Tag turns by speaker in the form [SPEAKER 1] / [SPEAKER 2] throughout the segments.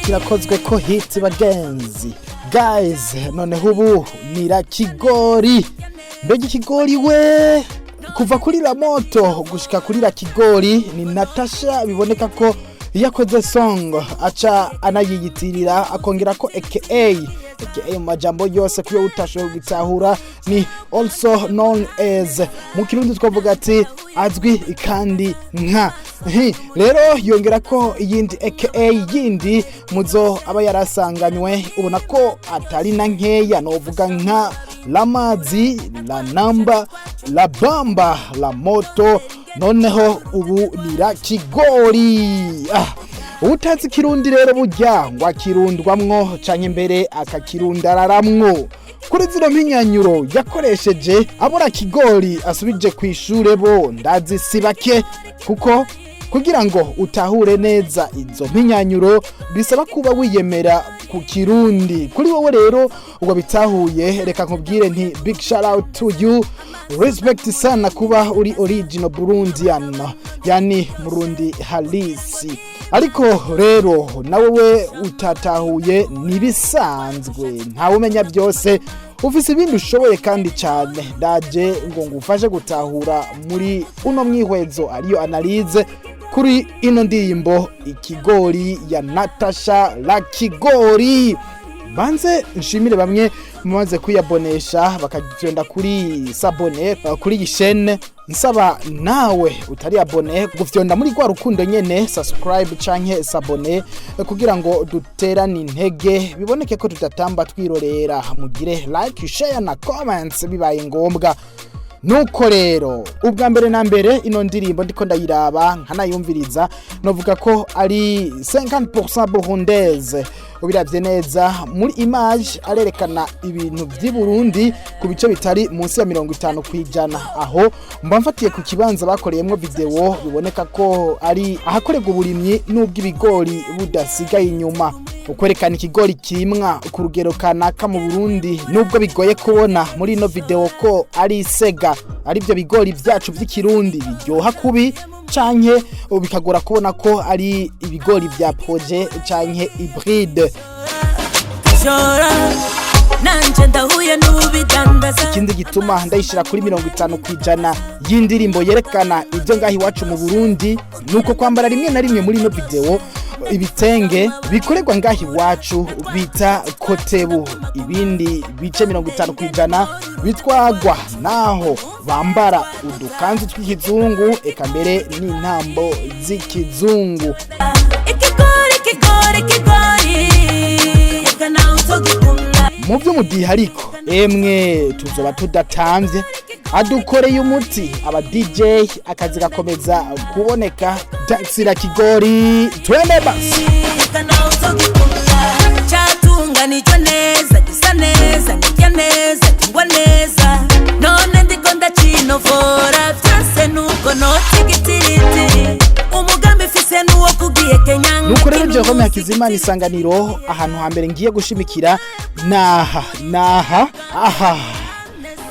[SPEAKER 1] Kirakozwe ko hit, bagenzi, guys. Noneho ubu ni La Kigori. Mbega ikigori we! Kuva kuri La Moto gushika kuri La Kigori ni Natasha. Biboneka ko iyo akoze song aca anayiyitirira, akongera ko aka aka. Mu majambo yose, kuyo utashoboye gutahura, ni also known as. Mu Kirundi twavuga ati azwi kandi nka. Rero yongera ko iyindi aka yindi muzo aba yarasanganywe, ubona ko atari na nkeya. Novuga nka La Mazi, La Namba, La Bamba, La Moto, noneho ubu ni La Kigori. Ah, utazi Kirundi rero burya ngo akirundwamwo canke mbere akakirundararamwo. Kuri zino mpinyanyuro yakoresheje, abura Kigori asubije ku ishure bo ndazi si bake, kuko kugira ngo utahure neza izo mpinyanyuro bisaba kuba wiyemera ku Kirundi. Kuri wowe rero ubwo bitahuye, reka nkubwire nti big shout out to you, respect sana kuba uri original Burundian, yani Murundi halisi. Ariko rero nawe we utatahuye, nibisanzwe, ntawe umenya byose. Ufise ibindi ushoboye kandi cyane. Ndaje ngo ngufashe gutahura muri uno mwihwezo, ariyo analyse kuri ino ndirimbo Ikigori ya Natasha La Kigori. Banze nshimire bamwe mumaze kwiyabonesha, bakagenda kuri s'abonner kuri iyi chaîne. Nsaba nawe utari abonné gufyonda muri rwa rukundo nyene, subscribe canke s'abonner, kugira ngo duterane intege, biboneke ko tudatamba twirorera. Mugire like, share na comments bibaye ngombwa. Nuko rero, ubwa mbere na mbere, ino ndirimbo ndiko ndayiraba nkanayumviriza, novuga ko ari 50% burundaise. Ubiravye neza muri image, arerekana ibintu vy'i Burundi ku bice bitari munsi ya 50%. Aho mba mfatiye ku kibanza bakoreyemwo video, biboneka ko ari ahakorerwa uburimyi n'ubw'ibigori budasigaye inyuma. Ukwerekana ikigori kimwa ku rugero kanaka mu Burundi, nubwo bigoye kubona muri ino video ko ari isega, ari byo bigori vyacu vy'ikirundi biryoha kubi, canke bikagora kubona ko ari ibigori vya projet canke hybride.
[SPEAKER 2] Jora nanje ndahuye n'ubidandaza.
[SPEAKER 1] Ikindi gituma ndayishira kuri 50% y'indirimbo yerekana ibyo ngaho iwacu mu Burundi, nuko kwambara rimwe na rimwe muri ino video ibitenge bikorerwa ngaho iwacu bita kotebu. Ibindi bice 50% bitwagwa naho bambara udukanzu tw'ikizungu, eka mbere n'intambo z'ikizungu.
[SPEAKER 2] Ikigori, ikigori, ikigori, eka nawe utogikunda.
[SPEAKER 1] Mu by'umudiha ariko, emwe, tuzoba tudatamvye, adukoreye umuti. Aba DJ akazi gakomeza kuboneka. Dansira Kigori, twende basi.
[SPEAKER 2] Eka nawe utogikunda, cyatunganijwe neza, gisa neza, ndya neza, kingwa neza. None ndiko ndacinovora byose, nuko notse igitiritiri, umugambi mfise nuwo kugihekenya.
[SPEAKER 1] Nuko rero, Jerome Hakizimana, Isanganiro. Ahantu hambere ngiye gushimikira naha, naha, aha,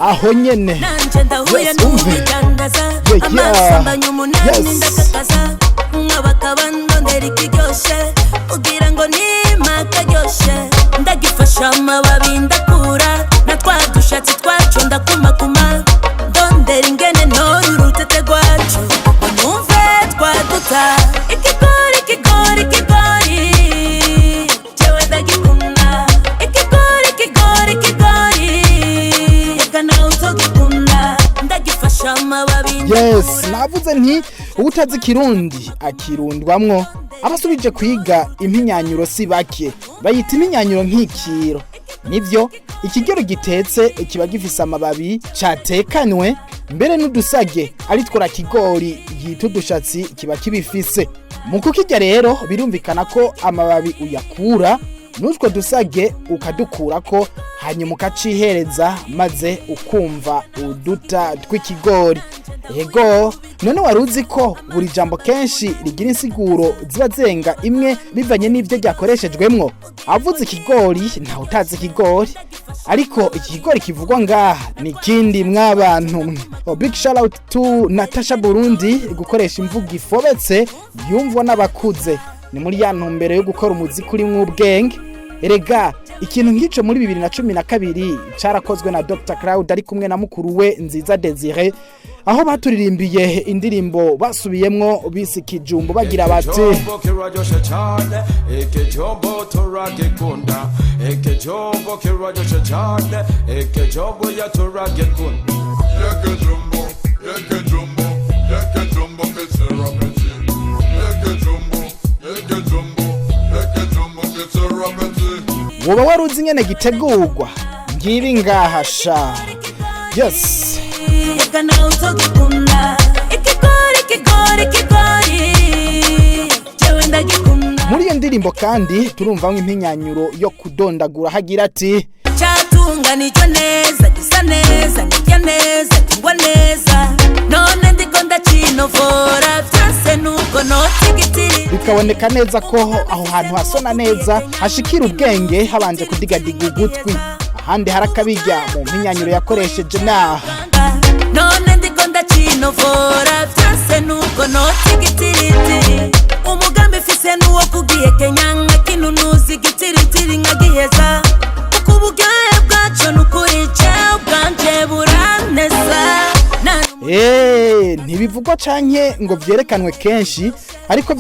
[SPEAKER 1] aho nyene.
[SPEAKER 2] Nanje ndahuye
[SPEAKER 1] Yes, umve.
[SPEAKER 2] n'ubidandaza.
[SPEAKER 1] Yeah.
[SPEAKER 2] Amasambanya umunani. Ndakakaza nkabakaba ndondera ikiryoshe, kugira ngo nima karyoshe. Ndagifasha amababi, ndakura na twa dushatsi twacu, ndakumakuma, ndondera ingene ntora urutete rwacu ngo numve twaduta. Ikigori, ikigori, ikigori, jewe ndagikunda. Ikigori, ikigori, ikigori, reka nawe utogikunda. Ndagifasha amababi.
[SPEAKER 1] Yes, navuze nti utazi Kirundi akirundwamwo. Abasubije kwiga impinyanyuro si bake, bayita impinyanyuro nk'ikiro. Nivyo, ikigero gitetse kiba gifise amababi catekanywe, mbere n'udusage ari two kigori yita udushatsi kiba kibifise. Mu kukirya rero, birumvikana ko amababi uyakura, n'utwo dusage ukadukurako, hanyuma ukacihereza, maze ukumva uduta tw'ikigori. Ego, none wari uzi ko buri jambo kenshi rigira insiguro ziba zenga imwe bivanye n'ivyo ryakoreshejwemwo? Avuze ikigori, ntawe utazi ikigori, ariko iki kigori kivugwa ngaha ni kindi mwabantu mwe. Oh, big shout out to Natasha Burundi gukoresha imvugo ifobetse yumvwa n'abakuze. Ni muri ya ntumbero yo gukora umuziki urimwo ubwenge. Erega ikintu nk'ico muri 2012 carakozwe na Dr Cloud ari kumwe na mukuru we Nziza Desire, aho baturirimbiye indirimbo basubiyemwo bise Ikijumbo, bagira bati:
[SPEAKER 3] Ikijumbo kiraryoshe cyane, ikijumbo turagikunda, ikijumbo kiraryoshe cyane, ikijumbo ya turagikunda.
[SPEAKER 4] Ekejumbo, ekejumbo, ekejumbo kitserapeti. Ekejumbo, ekejumbo, ekejumbo kitserapeti.
[SPEAKER 1] Woba wari uzi ingene gitegurwa? Ngibi ngaha sha, yes.
[SPEAKER 2] Reka nawe uzogikunda ikigori, ikigori, ikigori, jewe ndagikunda.
[SPEAKER 1] Muri iyo ndirimbo kandi turumvamwo impinyanyuro yo kudondagura, hagira ati:
[SPEAKER 2] Cyatunganijwe neza, gisa neza, ndya neza, kingwa neza, none ndiko ndacinovora byose nuko notsa igitiri.
[SPEAKER 1] Bikaboneka neza ko aho hantu hasona neza hashikira ubwenge habanje kudigadiga ugutwi. Ahandi hari akabijya mu mpinyanyuro yakoresheje naha:
[SPEAKER 2] None ndiko ndacinovora byose nuko notsa igitiritiri. Umugambi mfise nuwo kugihekenya nkakinunuza igitiritiri nkagiheza, kuko uburyohe bwaco nukuri jewe ubwanje buraneza.
[SPEAKER 1] Ntibivugwa canke ngo vyerekanwe kenshi, ariko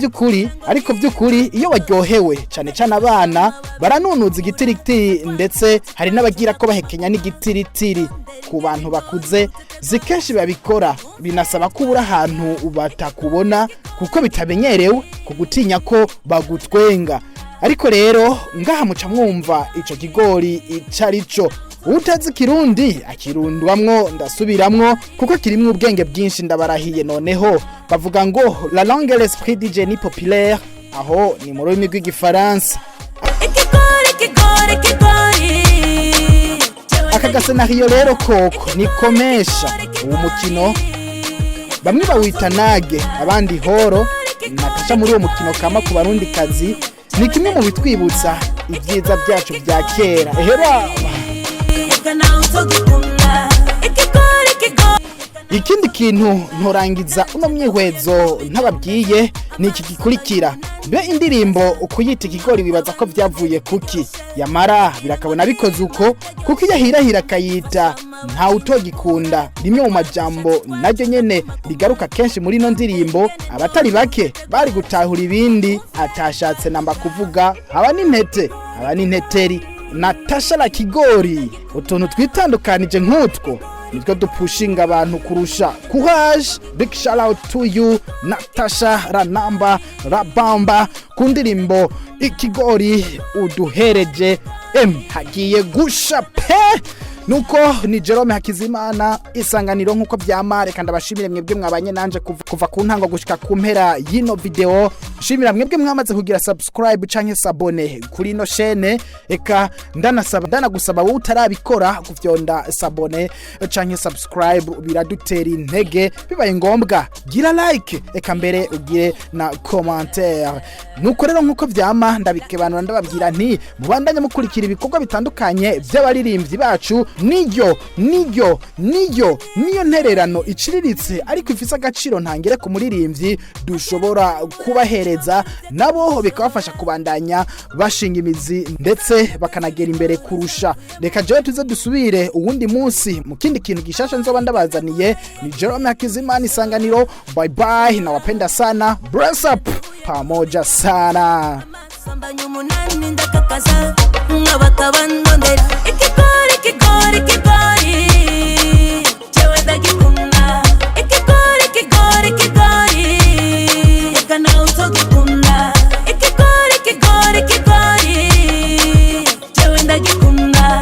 [SPEAKER 1] vy'ukuri iyo baryohewe, cane cane abana, baranunuza igitiritiri, ndetse hari n'abagira ko bahekenya n'igitiritiri. Ku bantu bakuze si kenshi babikora, binasaba ko ubura ahantu batakubona kuko bitamenyerewe, ku gutinya ko bagutwenga. Ariko rero ngaha muca mwumva ico kigori ico ari cyo. Utazi Kirundi akirundwamwo, ndasubiramwo, kuko kirimwo ubwenge bwinshi, ndabarahiye. Noneho bavuga ngo "la langue, l'esprit du génie populaire", aho ni mu rurimi rw'Igifaransa.
[SPEAKER 2] Ikigori, ikigori, ikigori.
[SPEAKER 1] Aka gasenariyo rero koko nikomesha uwo mukino. Bamwe bawita nage, abandi horo. Natasha muri uwo mukino kama ku Barundi kazi ni kimwe mu bitwibutsa ibyiza byacu bya kera. Ehera.
[SPEAKER 2] Reka nawe uzogikunda ikigori, ikigori.
[SPEAKER 1] Ikindi kintu ntorangiza uno mwihwezo ntababwiye ni iki gikurikira: mbe indirimbo ukuyita Ikigori wibaza ko byavuye kuki? Yamara birakabona bikoze uko, kuko iyo ahirahira akayita Ntawe Utogikunda, rimwe mu majambo naryo nyene rigaruka kenshi muri ino ndirimbo, abatari bake bari gutahura ibindi atashatse namba kuvuga. Haba n'intete, haba n'inteteri. Natasha la Kigori, utuntu twitandukanije nk'utwo nitwo dupushinga abantu kurusha. Courage, big shout out to you, Natasha Ranamba Rabamba, ku ndirimbo Ikigori uduhereje. Hagiye gusha pe. Nuko ni Jerome Hakizimana, Isanganiro. Nkuko vyama, reka ndabashimire mwebwe mwabanye nanje kuva ku ntango gushika ku mpera y'ino video. Shimira mwebwe mwamaze kugira subscribe canke s'abonner kuri ino chaîne. Eka ndanasaba, ndanagusaba wowe utarabikora kufyonda s'abonner canke subscribe, biradutera intege. Bibaye ngombwa gira like, eka mbere ugire na commentaire. Nuko rero nkuko vyama ndabikebanura, ndababwira nti mubandanye mukurikira ibikorwa bitandukanye by'abaririmbyi bacu. Niyo niyo niyo niyo ntererano iciriritse ariko ifise agaciro ntangere ku muririmbyi dushobora kubahereza, nabo bikabafasha kubandanya bashinga imizi ndetse bakanagera imbere kurusha. Reka jewe tuze dusubire uwundi munsi mu kindi kintu gishasha nzoba ndabazaniye. Ni Jerome Hakizimana, Isanganiro. Bye bye, nawapenda sana, bless up pamoja sana.
[SPEAKER 2] Sambanya umunani ndakakaza.